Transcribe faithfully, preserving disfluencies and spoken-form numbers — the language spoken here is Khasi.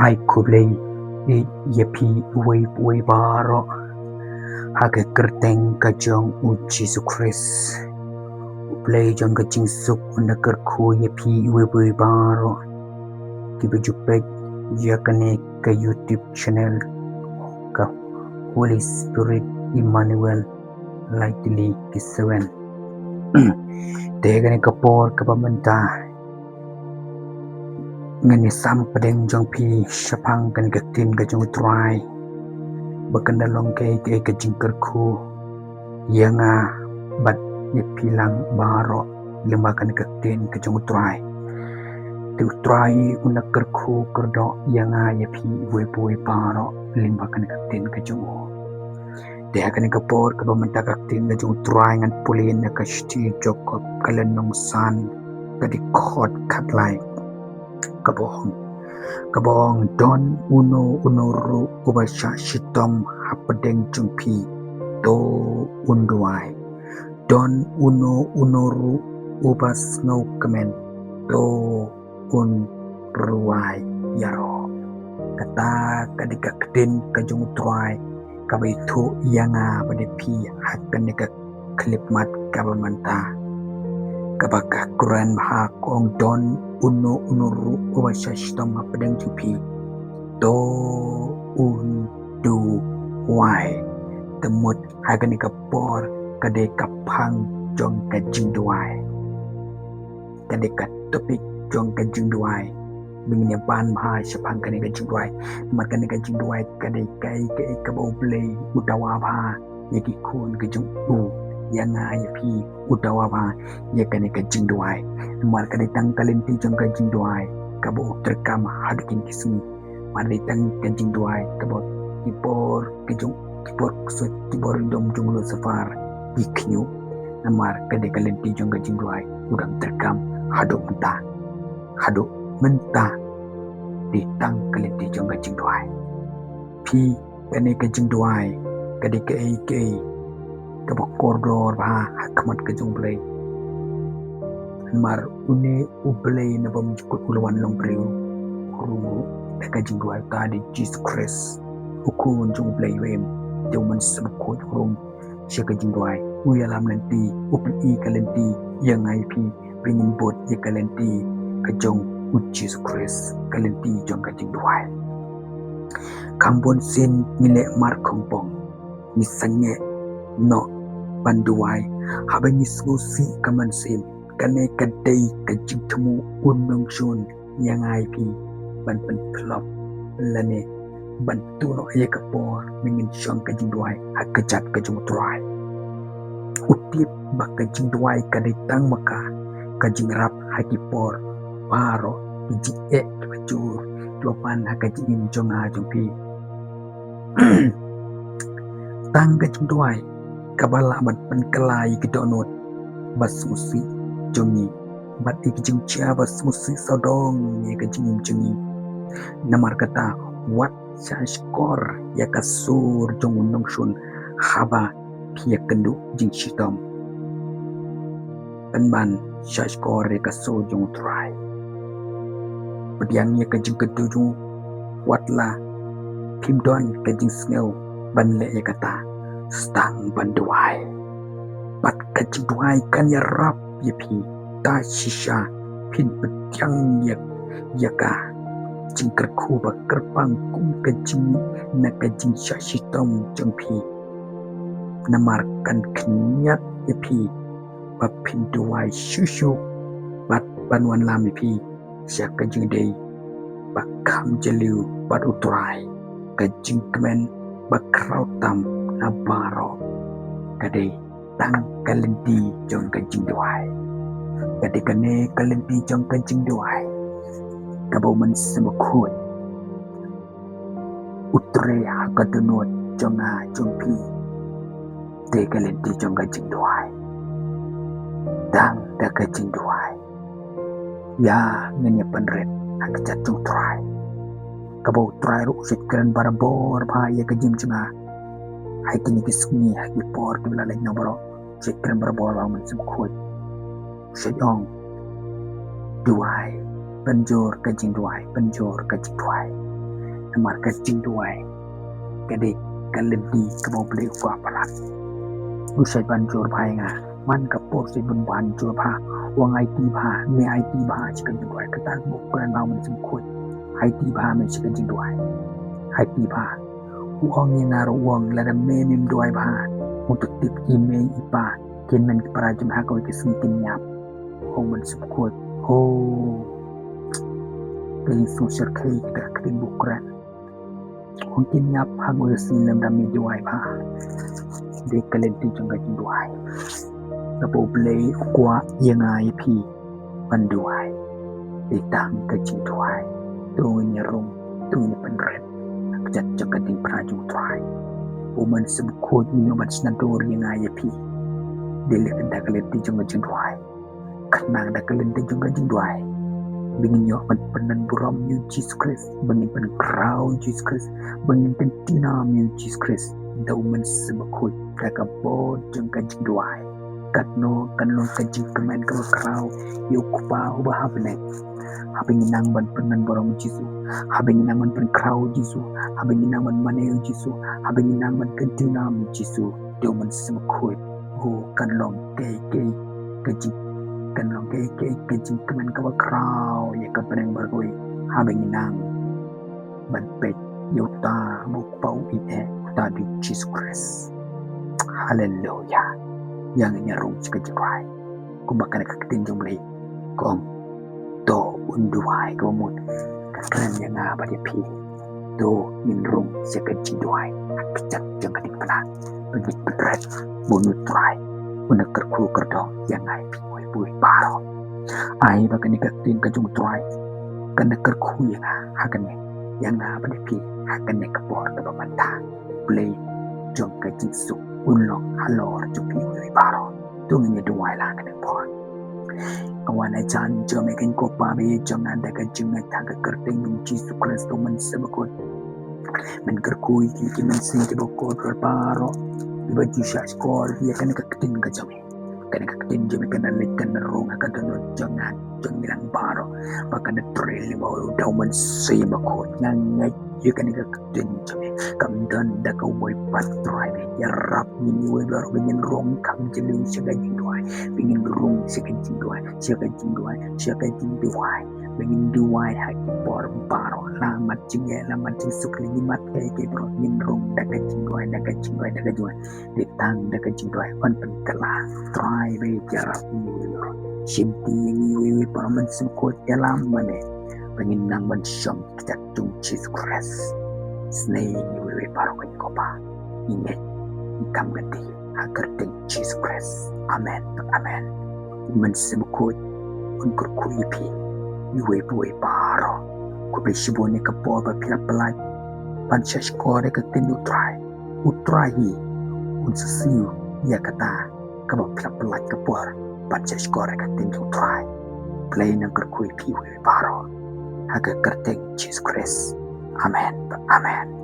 Ai khublei ïa phi uwei uwei baroh ha ka kyrteng ka jong u Jisu Khrist, u Blei jong ka jingsuk, u na kyrkhu ïa phi uwei uwei baroh kiba ju peit ïa kane ka YouTube channel ka Holy Spirit Emmanuel Lightly Kiseven. Te kane ka por kaba mynta ngan ïa sam pdeng jong phi shaphang kane ka ktien ka jong u Trai, ba kan da long kaei kaei ka jingkyrkhu ïa nga bad ïa phi lang baroh lyngba kane ka ktien ka jong u Trai. Te u Trai u na kyrkhu kyrdoh ïa nga ïa phi uwei uwei baroh lyngba kane ka ktien ka jong u. Te ha kane ka por kaba mynta ka ktien ka jong u Trai ngan pule na ka shithi Jakob ka lynnong san ka dkhot khatlai. Kaba ong, kaba ong, don uno uno ruh uba shah shitom hapdeng jong phi, to un duwai. Don uno uno ruh uba sngewkmen, to un ruwai ïaroh. Kata ka dei ka ktien ka jong u Trai kaba ïathuh ïa nga bad ïa phi ha kane ka khyllipmat kaba mynta. Kaba ka kren ha ka ong don uno uno ruh uba shah shitom hapdeng jong phi, to un duwai. Te mut ha kane ka por ka dei ka phang jong ka jingduwai. Ka dei ka topic jong ka jingduwai. Ba ngin ïa ban bha shaphang kane ka jingduwai. Namar kane ka jingduwai ka dei kaei kaei kaba u Blei u dawa bha ïa ki khun ka jong u, ïa nga ïa phi u dawa bha ïa kane ka jingduwai. Namar ka dei tang ka lynti jong ka jingduwai kaba u treikam haduh kine ki sngi. Namar dei tang ka jingduwai kaba ki bor ka jong, ki bor ksuid, ki bor ryndom jong u Lucifer ki khñiuh. Namar ka dei ka lynti jong ka jingduwai u dang treikam haduh mynta. Haduh mynta dei tang ka lynti jong ka jingduwai. Phi, kane ka jingduwai ka dei kaei kaei kaba kordor bha ha khmat ka jong u Blei. Namar une u Blei na bymjukut u la wan long briew, u rung ruh da ka jingduwai, ka dei Jisu Khrist, u Khun jong u Blei u im. Te u Mynsiem Bakhuid u rung sha ka jingduwai, u ïalam lynti, u pyni ka lynti ïa nga ïa phi ba ngin bud ïa ka lynti ka jong u Jisu Khrist, ka lynti jong ka jingduwai. Kham bun sien ngi leh markhongpong, ngi sangeh noh ban duwai haba ngi sngewsih ka mynsiem. Kane ka dei ka jingthmu u nongshun ïa nga ïa phi ban pynphlop lane ban tuh noh ïa ka por ba ngin shong ka jingduwai ha ka kjat ka jong u Trai. U tip ba ka jingduwai ka dei tang ma ka ka jingïarap ha ki por baroh, ki jingeh kiba jur kiba pan ha ka jingim jong nga jong phi. Tang ka jingduwai kaba lah ban pynkylla ïa ki dohnud ba sngewsih jong ngi bad ïa ki jingjia ba sngewsih sawdong ïa ka jingim jong ngi. Namar kata, wat shahshkor ïa ka sur jong u nongshun haba phi ïakynduh jingshitom. Pynban shahshkor ïa ka sur jong u Trai. Pdiang ïa ka jingkynduh jong u, wat la phim don ka jingsngew ban leh ïa kata, sdang ban duwai. Bad ka jingduwai kan ïarap ïa phi. Ta shisha phin pdiang ïa, ïa ka jingkyrkhu ba kyrpang kum ka jingmih na ka jingshahshitom jong phi. Namar kan khynñiat ïa phi ba phin duwai shuh shuh bad ban wanlam ïa phi sha ka jingdei ba kham jylliew bad u Trai, ka jingkmen ba khraw tam na baroh. Ka dei tang ka lynti jong ka jingduwai. Ka dei kane ka lynti jong ka jingduwai kaba u Mynsiem Bakhuid u trei ha ka dohnud jong nga jong phi. Te ka lynti jong ka jingduwai, tang da ka jingduwai ïa ngin ïa pynrit ha ka kjat jong u Trai. Kaba u Trai ruh u shait kren barabor bha ïa ka jingim jong nga ha kine ki sngi, ha ki por kiba la leit noh baroh. U shait kren barabor bha u Mynsiem Bakhuid. U shait ong, duwai, pynjur ka jingduwai, pynjur ka jingduwai. Namar ka jingduwai ka dei ka lynti kaba U Blei u kwah palat. U shait ban jur bha ïa nga. Man ka por u shait ban ban jur bha, u ong aiti bha, me aiti bha sha ka jingduwai. Kata ka buh kren bha U Mynsiem Bakhuid. Aiti bha me sha ka jingduwai. Aiti bha. U ong ïa nga ruh, u ong lada me mem duwai bha, un tip i mei i pa kin mih ki para jong ha kawei ka sngi kin ïap. U ong U Mynsiem Bakhuid. Oh. Ka jingsngewsih ka dei ka ktien buh kren. Hooid kin ïap ha kawei ka sngi lada me duwai bha. Dei ka lynti jong ka jingduwai. Kaba U Blei u kwah ïa nga ïa phi ban duwai. Dei tang ka jingduwai. To ngin ïa rung, to ngin ïa pynrit. Ka jait jong ka diengphna jong U Trai. U Mynsiem Bakhuid un ïoh ban shna dur ïa nga ïa phi. Dei leh da ka lynti jong ka jingduwai. Khnang da ka lynti jong ka jingduwai ba ngin ïoh ban pyndon burom ïa U Jisu Khrist, ba ngin pynkhraw ïa U Jisu Khrist, ba ngin pyntieng ïa U Jisu Khrist da U Mynsiem Bakhuid da ka bor jong ka jingduwai. Katno kan long ka jingkmen kaba khraw ïa U Kpa uba ha bneng. Haba ngin nang ban pyndon burom ïa U Jisu, haba ngin nang ban pynkhraw ïa U Jisu, haba ngin nang ban mane ïa U Jisu, haba ngin nang ban pyntieng ïa U Jisu da U Mynsiem Bakhuid. Oh, kan long kaei kaei ka jing, kan long kaei kaei ka jingkmen kaba khraw ïa ka bneng baroh kawei haba ngin nang ban peit ïa uta ba U Kpa u ïeit, uta dei U Jisu Khrist. Haleluya. Ïa ngin ïa rung sha ka jingduwai. Kumba kane ka ktien jong U Blei ka ong, to un duwai kaba mut. Ka kren ïa nga bad ïa phi. To ngin rung sha ka jingduwai ha ka jait jong ka diengphna. Ba ngin pynrit ba U Trai un da kyrkhu kyrdoh ïa nga ïa phi uwei pa uwei baroh. Ai ba kane ka ktien ka jong U Trai kan da kyrkhu ïa nga ha kane, ïa nga bad ïa phi ha kane ka por kaba mynta. Blei jong ka jingsuk un long halor jong phi uwei baroh. To ngin ïa duwai lang ha kane ka por. Nga wan hajan jong me, ko Pa ba ïeit jong nga, da ka jingngeit ha ka kyrteng jong U Jisu Khrist U Mynsiem Bakhuid. Men kyrkhu ïa ki mynsiem kiba kordor baroh, kiba ju shahshkor ïa kane ka ktien ka jong me. Kane ka ktien jong me kan da leit kan da rung ha ka dohnud jong nga jong ngi lang baroh. Ba kan da trei lyngba U Mynsiem Bakhuid. Nga ngeit ïa kane ka ktien jong me kam don da kawei pat, Trai. Ïarap ïa ngi uwei baroh ba ngin rung kham jylliew sha ka jingduwai. Ba ngin rung sha ka jingduwai, sha ka jingduwai, sha ka jingduwai. Ba ngin duwai ha ki por baroh, la mat jingeh, la mat jingsuk, la ki mat kaei kaei baroh, ngin rung da ka jingduwai, da ka jingduwai, da ka jingduwai. Dei tang da ka jingduwai ban pynkylla. Trai ba ïeit, ïarap ïa ngi uwei baroh. Shimti ïa ngi uwei baroh, Mynsiem Bakhuid ïalam ma me ba ngin nang ban shong ha ka jait jong U Jisu Khrist. Isynei ïa ngi uwei baroh ko Pa. Ngi ngeit, ngi kam kti ha ka kyrteng U Jisu Khrist. Amen. Amen. Mynsiem Bakhuid un kyrkhu ïa phi uwei pa uwei baroh. Khublei shibun ïa ka por ba phi la pyllait ban shahshkor ïa ka ktien U Trai. U Trai hi un sa siew ïa kata kaba phi la pyllait ka por ban shahshkor ïa ka ktien U Trai. Blei un kyrkhu ïa phi uwei baroh ha ka kyrteng U Jisu Khrist. Amen. Amen.